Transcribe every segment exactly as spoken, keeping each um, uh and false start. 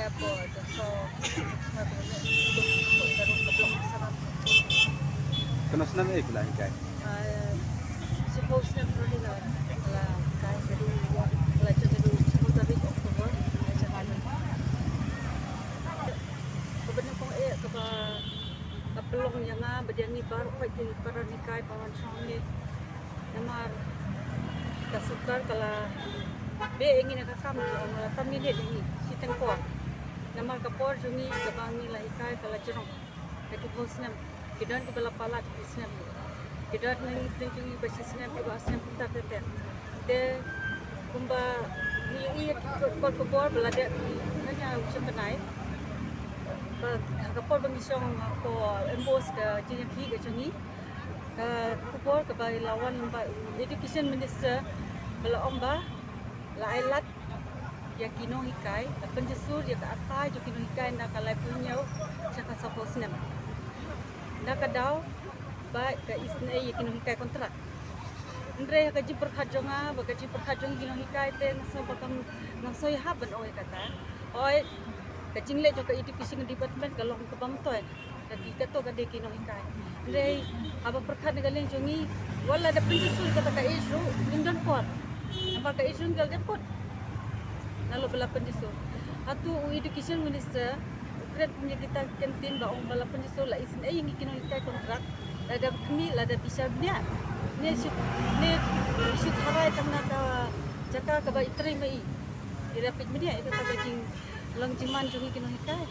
Kano snem eh phi la hikai? Shiphew snem ruh la, la hikai, la jot haduh shiphew tarik October, ai shahan. Kaba nyngkong eh kaba ka pynlong ïa nga ba dei ngi baroh khoit ki para hikai ba wan shong ngi. Namar ka sorkar ka la beh ïa ngi na ka kam, ka la terminate ïa ngi shiteng por. Namar ka por jong ngi kaba ngi la hikai ka la jrong. Ka ki phew snem, ki don kiba la palat ki snem. Ki don ngi pynjong ngi ba shi snem, kiba snem kumta ter ter. Te kumba ngi ïohi ïa ki kot khubor ba la dep ngi hynñiew snem bnai. Ba ha ka por ba ngi shong ha ka por embos ka jingïakhih ka jong ngi. Ka khubor kaba la wan lyngba Education Minister ba la ong ba la ai lad ïa ki nonghikai, la pynjur ïa ka rta jong ki nonghikai na ka laiphew hynñiew sha ka sawphew snem. Na ka daw ba ka isynei ïa ki nonghikai kontrak. Hynrei ha ka jingpyrkhat jong nga bad ka jingpyrkhat jong ki nonghikai te nga sngew ba kam, nga sngew ïahap ban ong ïa kata. Hooid, ka jingleh jong ka Education Department ka long kaba myntoi. Ka dei kato ka dei ki nonghikai. Hynrei haba pyrkhat na ka liang jong ngi, wat la da pynjur kata ka age ruh, ngim don por. Namar ka age ruh ka la dep kut. Nalor ba la pynjur. Hato u Education Minister u kren kum ïa kita ki ktien ba ong ba la pynjur, la isynei ïa ngi ki nonghikai kontrak. Lada khmih, lada bishar bniah. Ne shu, ne shu tharai tang na ka jaka kaba i trei ma i. I rapid bniah ïa kata ka jinglong jingman jong ngi ki nonghikai.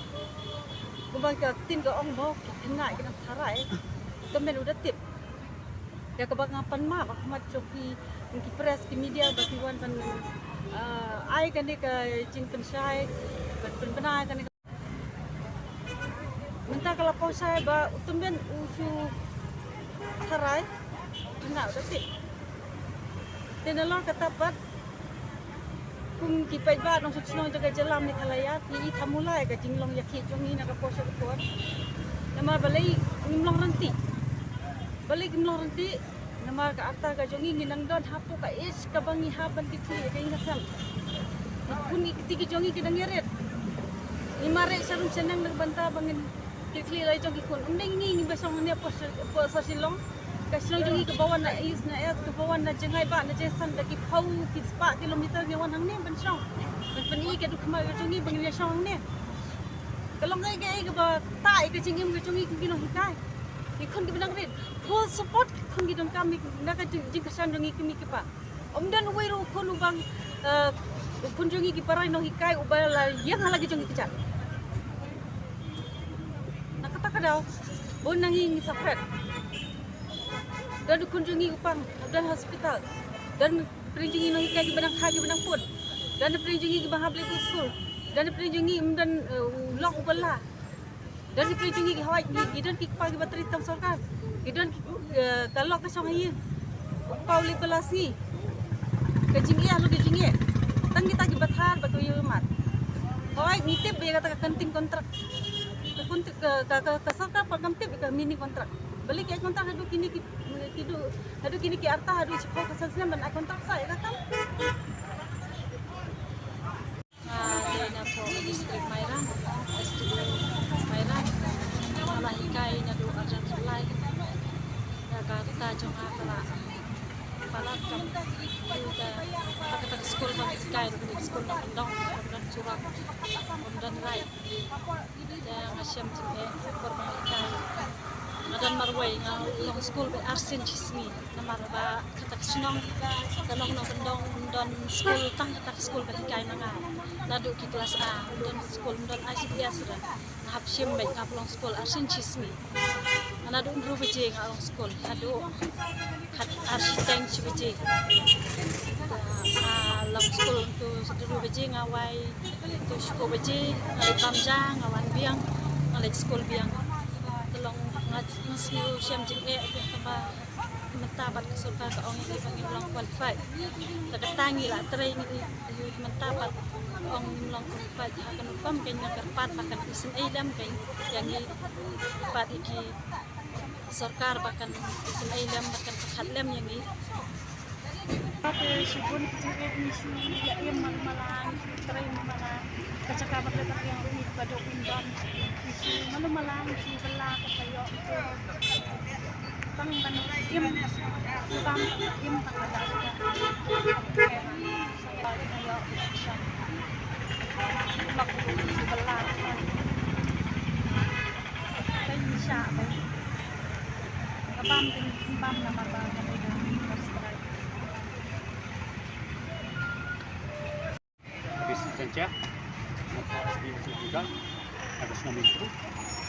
Kumba ka ktien ka ong ba ki khynnah ki nang tharai. Uta men u da tip. Ïa kaba nga pan map ha khmat jong ki, ki press, ki media ba ki wan ban, ah, ai kane ka jingpynshai, ban pynbna kane ka. Mynta ka la paw shai ba u tymmen u shu tharai, u khynnah u da tip. Te nalor kata pat, kum ki paidbah nongshong shnong jong ka jylla Meghalaya, ngi i thamula ïa ka jinglong ïakhih jong ngi na ka por sha ka por. Namar balei ngim long ryntih? Balei ngim long ryntih? Namar ka rta ka jong ngi ngi nang don hapoh ka age kaba ngi hap ban kit khlieh ïa ka ïing ka sem. Ki khun ki kti ki jong ngi ki nang ïarit. Ngi mareh sharum shaneng na ka bynta ba ngin kit khlieh la jong ki khun. Ym dei ngi ngi ba shong hangne hapoh Shillong. Ka shnong jong ngi kaba wan na East na West, kaba wan na jngai bah na jngai, da ki phew ki spah kilometer ngi wan hangne ban shong. Ban pyni ka duk khmat ka jong ngi ba ngin ïa shong hangne. Ka long kaei kaei kaba ktah ïa ka jingim ka jong ngi kum ki nonghikai. Ki khun kiba nang rit. Full support ki khun ki donkam na ka jing, jingkyrshan jong ngi ki kmie ki kpa. Ym don uwei ruh u khun uba, eh, u khun jong ngi ki para nonghikai uba la ïeng ha la ki jong ngi ki kjat. Na kata ka daw bun na ngi ngi suffer. Don u khun jong ngi u pang, u don hospital. Don pyrshah jong ngi nonghikai kiba nang kha kiba nang pud. Don pyrshah jong ngi kiba hap leit skul. Don pyrshah jong ngi ym don, eh, u lok uba la. Don ki pyrshah jong ngi ki hawai, ki, ki don ki kpa kiba trei tam sorkar. Ki don ki, eh, ka lok ka shong ha ïing. U kpa u leit ba la sngi. Ka jingeh, halor ka jingeh. Tang kita kiba thar bad kiba ïohi mat. Hawai, ngi tip ba ïa kata ka ktien kontrak. Ka ktien, ka, ka, ka, ka sorkar pat kam tip ïa ka meaning kontrak. Balei ki ai kontrak haduh kine ki, ki du, haduh kine ki rta, haduh shiphew ka san snem ban ai kontrak sa ïa ka kam. Nga dei na pdeng district Mairang, S D U Mairang. Nga la hikai naduh arphew lai. Ka rta jong nga ka la palat kam. Te ha kata ka skul ba nga hikai ruh ka dei ka skul na kyndong, ym don surok, ym don light. Te nga shem jingeh, por ba nga hikai nga don marwei, nga long skul beit arsien shisngi. Namar ba kata ka shnong ka long na kyndong, ym don skul, tang kata ka skul ba hikai ma nga. Naduh ki klas A ym don skul, ym don I C D S ruh. Nga hap shim beit, nga hap long skul arsien shisngi. Naduh hynriew baje nga long skul haduh khat, arshiteng shi baje. Nga long skul to hynriew baje, nga wai to shiphew baje, nga leit bam ja, nga wan biang, nga leit skul biang. Te long nga, nga sngew shem jingeh te tang ba mynta pat ka sorkar ka ong ïa ngi ba ngim long qualified. Te kata ngi la trei ngi ïohi mynta pat ka ong ngim long qualified. Ha kano ka rukom kein nga kyrpad ba kan isynei lem kein ïa ngi, kyrpad ïa ki sorkar ba kan isynei lem, ba kan pyrkhat lem ïa ngi. Te shibun ki jingeh ngi shu ïa im malu mala, ngi shu trei malu mala. Ka jaka ba ka riang ruh ngi ba duk ngi don. Ngi shu malu mala, ngi shu bylla ka taïew. Tang ban im, tang ban im, tang ban im.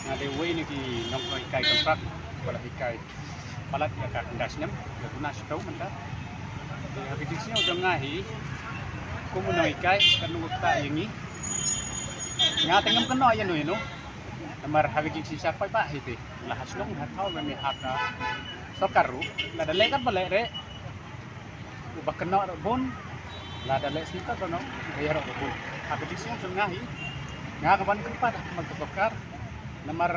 Nga dei uwei na ki nonghikai kontrak ba la hikai palat ïa ka khyndai snem, ïa ka khyndai snem mynta. Te ha ka jingsngew jong nga hi, kum u nonghikai, ka nonghikai ïa ngi, nga te ngam kynnoh ïano ïano. Namar ha ka jingshisha paidbah hi te, la ha shnong ha thaw, lane ha ka sorkar ruh, lada leh kat ba leh re, uba kynnoh ruh bun, lada leh sngewthuh ba noh, uba ïaroh ruh bun. Ha ka jingsngew jong nga hi, nga ka ban kyrpad ha khmat ka sorkar, namar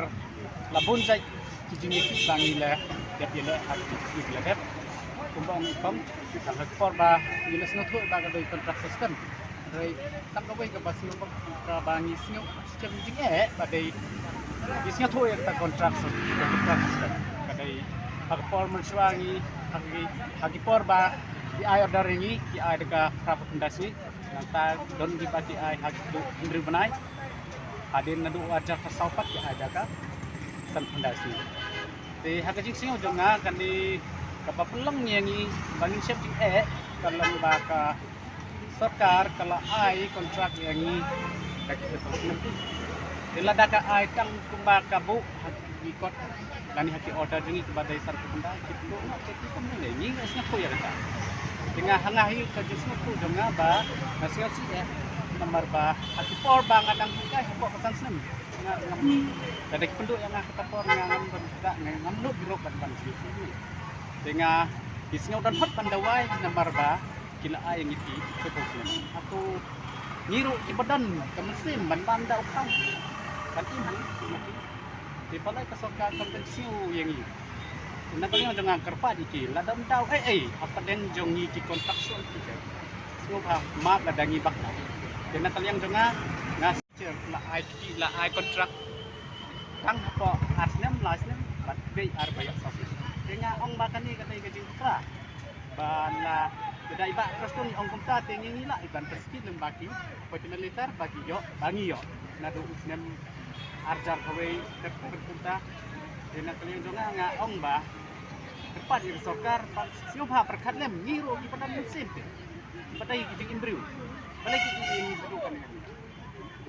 la bun jait ki jingïakhih ba ngi la dep ïaleh ha ki jingïakhih ba la dep. Kumba ong i Kong, tang ha ka por ba ngi la sngewthuh ba ka dei kontrak system. Hynrei tang kawei kaba sngewbha kaba ngi sngew shem jingeh ba dei ngi sngewthuh ïa kata kontrak, kontrak system. Ka dei ha ka por mynshuwa ngi, ha ki, ha ki por ba ki ai order ïa ngi, ki ai da ka phra phew khyndai sngi. Nangta don kiba ki ai ha ki hynriew bnai. Hadien naduh ar hajar khatsaw pat ki ai da ka san phew khyndai sngi. Te ha ka jingsngew jong nga kane kaba pynlong ïa ngi ba ngin shem jingeh ka long ba ka sorkar ka la ai kontrak ïa ngi da ki phew snem. Te lada ka ai tang kumba ka buh ha ki kot lane ha ki order jong ngi kiba dei san phew khyndai, ki pynduh noh, ki pynduh noh, ngi nga sngewthuh ïa kata. Te nga ha nga hi ka jingsngewthuh jong nga ba nga sngewsih eh namar ba ha ki por ba nga dang hikai hapoh ka san snem. Nga ngam, lada ki pynduh ïa nga kata por nga ngam don da, nga ngam nud ruh ban ban sngewsih. Te nga ki sngew don hok ban dawai namar ba ki la ai ngi ki phew snem. Hato ngi ruh kiba don ka mynsiem ban ban da u kam ban im ha ngi. Te balei ka sorkar kam pynsngew ïa ngi? Na ka liang jong nga kyrpad ïa ki, lada ym daw ei ei hapdeng jong ngi ki kontrak shuh ki te. Sngewbha map lada ngi bakla. Te na ka liang jong nga, nga Sir, la ai ki, la ai kontrak tang hapoh ar snem, lai snem, bad dei ar ba ïoh saw snem. Te nga ong ba kane ka dei ka jingpra ba la, ba dei ba Prestone ong kumta, te ngi ngi la i ban pynskit lem ba ki appointment letter ba ki ïoh, ba ngi ïoh naduh u snem ar hajar kawei ter ter kumta. Te na ka liang jong nga nga ong ba kyrpad ïa ka sorkar ban sngewbha pyrkhat lem, ngi ruh kiba don mynsiem te, ba dei ki jingim briew, ba dei ki jingim briew kane.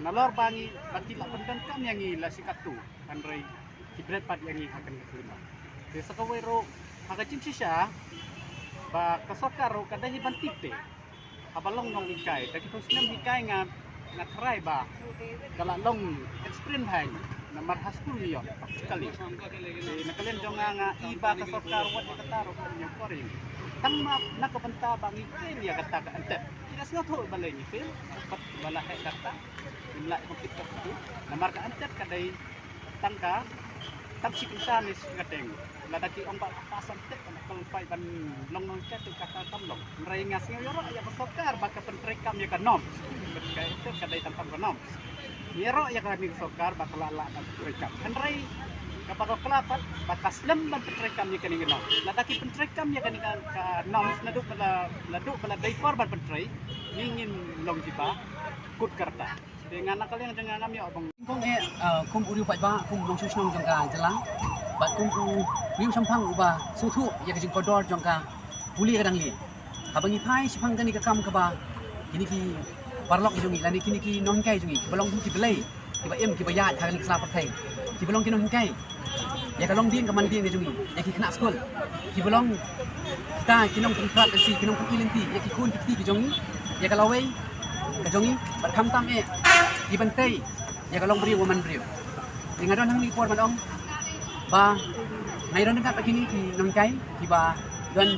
Nalor ba ngi, ba ki la pyndonkam ïa ngi la shi katto, hynrei ki bret pat ïa ngi ha kane ka khyllipmat. Te sa kawei ruh ha ka jingshisha ba ka sorkar ruh ka dei hi ban tip te. Haba long nonghikai, da ki phew snem hikai nga, nga tharai ba ka la long experience bha ïa ngi. Namar ha skul ngi ïoh practically. Te na ka liang jong nga nga i ba ka sorkar wat ïa kata ruh kan ïoh kor ïa ngi. Tang ma na ka bynta ba ngi fail ïa kata ka antet. Ki la sngewthuh balei ngi fail, bad ba la heh kata. Ngim lah ban kit kata. Namar ka antet ka dei tang ka, tang shi kynta ne shi kynta teng. Lada ki ong ba ka pass antet ka qualify ban long nonghikai te kata kam long. Hynrei nga sngew ïaroh ïa ka sorkar ba ka pyntreikam ïa ka norms. Ka antet ka dei tang kam ka norms. Ngi ïaroh ïa kane ka sorkar ba ka la lah ban pyntreikam. Hynrei kaba ka kylla pat ba ka slem ban pyntreikam ïa kane ka norms. Lada ki pyntreikam ïa kane ka, ka norms naduh ba la, naduh ba la dei por ban pyntrei, ngi ngin long kiba kut ka rta. Te nga na ka liang jong nga ngam ïoh bang. Kum eh, ah, kum u riew paidbah, kum u nongshong shnong jong ka jylla, bad kum u riew shemphang uba sngewthuh ïa ka jingkordor jong ka pule ka dang lieh. Haba ngi phai shaphang kane ka kam kaba kine ki paralok jong ngi lane kine ki nonghikai jong ngi kiba long ki blei, kiba im, kiba ïaid ha kane ka sla pyrthei, kiba long ki nonghikai ïa ka longdien ka mandien ka jong ngi, ïa ki khynnah skul kiba long kita ki nongpynprat lynti, ki nongpyni lynti ïa ki khun ki kti ki jong ngi, ïa ka lawei ka jong ngi, bad khamtam eh kiban tei ïa ka longbriew wa manbriew. Te nga don hangne por ban ong ba nga ïadon ryngkat bad kine ki nonghikai kiba don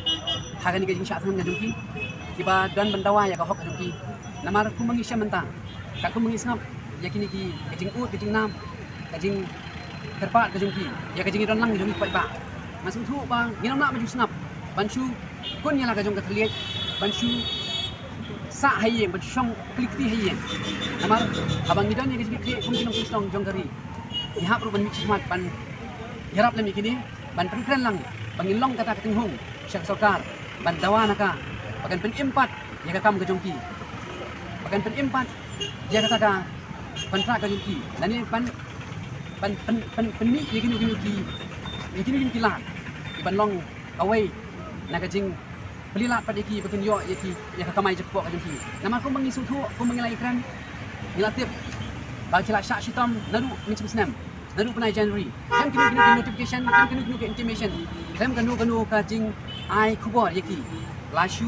ha kane ka jingshah thngan ka jong ki, kiba don ban dawa ïa ka hok ka jong ki. Namar kumba ngi shem mynta, katkum ba ngi sngap ïa kine ki, ka jingud, ka jingnam, ka jingkyrpad ka jong ki, ïa ka jingïadon lang ka jong ki paidbah, nga sngewthuh ba ngin ym lah ban ju sngap ban shu kun ïa la ka jong ka thylliej ban shu sah ha ïing, ban shu shong kli kti ha ïing. Namar haba ngi don ïa ka jingkitkhlieh kum ki nongshong shnong jong ka ri, ngi hap ruh ban mih shakhmat ban ïarap lem ïa kine, ban pynkren lang ba ngin long kata ka tynghung sha ka sorkar ban dawa na ka, ba kan pynim pat ïa ka kam ka jong ki, ba kan pynim pat ïa kata ka kontrak ka jong ki, lane ban ban pyn pyn pynmih ïa kino kino ki, ïa kino kino ki lad, ki ban long kawei na ka jingplie lad pat ïa ki ba kin ïoh ïa ki, ïa ka kamai jakpoh ka jong ki. Namar kumba ngi sngewthuh, kumba ngi la ïakren, ngi la tip ba ki la shah shitom naduh mynshem snem, naduh bnai January. Khlem kino kino ki notification, khlem kino kino ki intimation, khlem kano kano ka jingai khubor ïa ki, la shu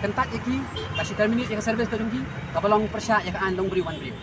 kyntait ïa ki, la shu terminate ïa ka service ka jong ki, kaba long pyrshah ïa ka aiñ long briew wan briew.